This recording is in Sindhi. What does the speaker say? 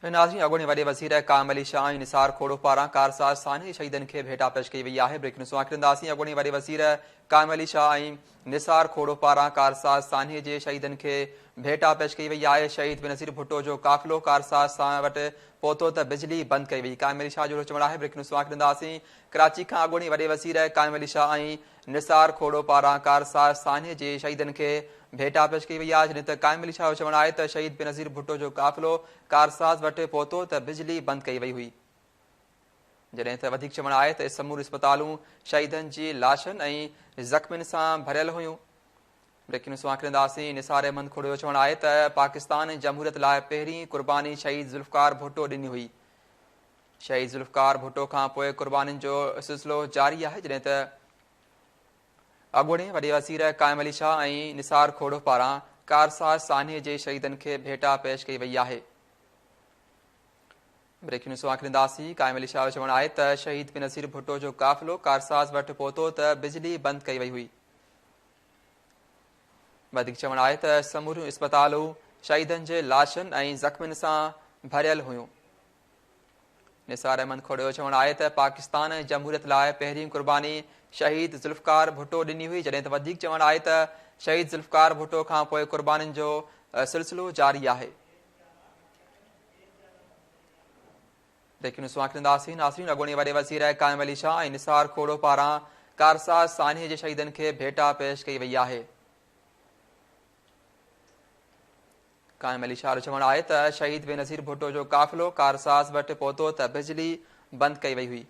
ناظرين اڳوڻي وڏي وزير قائم علي شاهه ۽ نثار کوڙو پاران ڪارساز سانحي شهيدن کي ڀيٽا پيش ڪئي وئي آهي. بريڪنگ نيوز اوهان کي ڏينداسين. اڳوڻي وڏي وزير قائم علي شاهه ۽ نثار کوڙو پاران ڪارساز سانحي جي شهيدن کي ڀيٽا پيش ڪئي وئي آهي. شهيد بينظير ڀٽو جو قافلو ڪارساز سان وٽ پهتو ته بجلي بند ڪئي وئي. قائم علي شاهه جو چوڻ آهي. بريڪنگ نيوز اوهان کي ڏينداسين. ڪراچي کان اڳوڻي وڏي وزير قائم علي شاهه ۽ نثار کوڙو پاران ڪارساز سانحي جي شهيدن کي ڀيٽا پيش ڪئي وئي آهي، جڏهن ته قائم علي شاهه جو چوڻ آهي ته شهيد بينظير ڀٽو جو قافلو ڪارساز وٽ پهتو ته بجلي بند ڪئي وئي هئي، جڏهن ته وڌيڪ چوڻ آهي ته سموريون اسپتالون شهيدن جي لاشن ۽ زخمين سان ڀريل هيون. بريڪنگ نيوز اوهان کي ڏينداسين، نثار احمد کوڙو جو چوڻ آهي ته پاڪستان ۽ جمهوريت لاء پهرين قرباني شهيد ذوالفقار ڀٽو ڏني هئي، شهيد ذوالفقار ڀٽو کان پوء قربانين جو سلسلو جاري آهي، جڏهن ته اڳوڻي وڏي وزير قائم علي شاهه ۽ نثار کوڙو پاران ڪارساز سانحي جي شهيدن کي ڀيٽا پيش ڪئي وئي آهي. بريڪنگ نيوز اوهان کي ڏينداسين، قائم علي شاهه جو چوڻ آهي ته شهيد بينظير ڀٽو جو قافلو ڪارساز وٽ پهتو ته بجلي بند ڪئي وئي هئي. وڌيڪ چوڻ آهي ته سموريون اسپتالون شهيدن جي لاشن ۽ زخمين سان ڀريل هيون. نثار احمد کوڙو جو چوڻ آهي ته پاڪستان ۽ جمهوريت لاء پهرين قرباني شهيد ذوالفقار ڀٽو ڏني هئي، جڏهن ته وڌيڪ چوڻ آهي ته شهيد ذوالفقار ڀٽو کان پوء قربانين جو سلسلو جاري آهي. ناظرين اڳوڻي وڏي وزير قائم علي شاهه ۽ نثار کوڙو پاران ڪارساز سانحي جي شهيدن کي ڀيٽا پيش ڪئي وئي آهي. قائم علي شاهه جو چوڻ آهي ته شهيد بينظير ڀٽو جو قافلو ڪارساز وٽ پهتو ته بجلي بند ڪئي وئي هئي.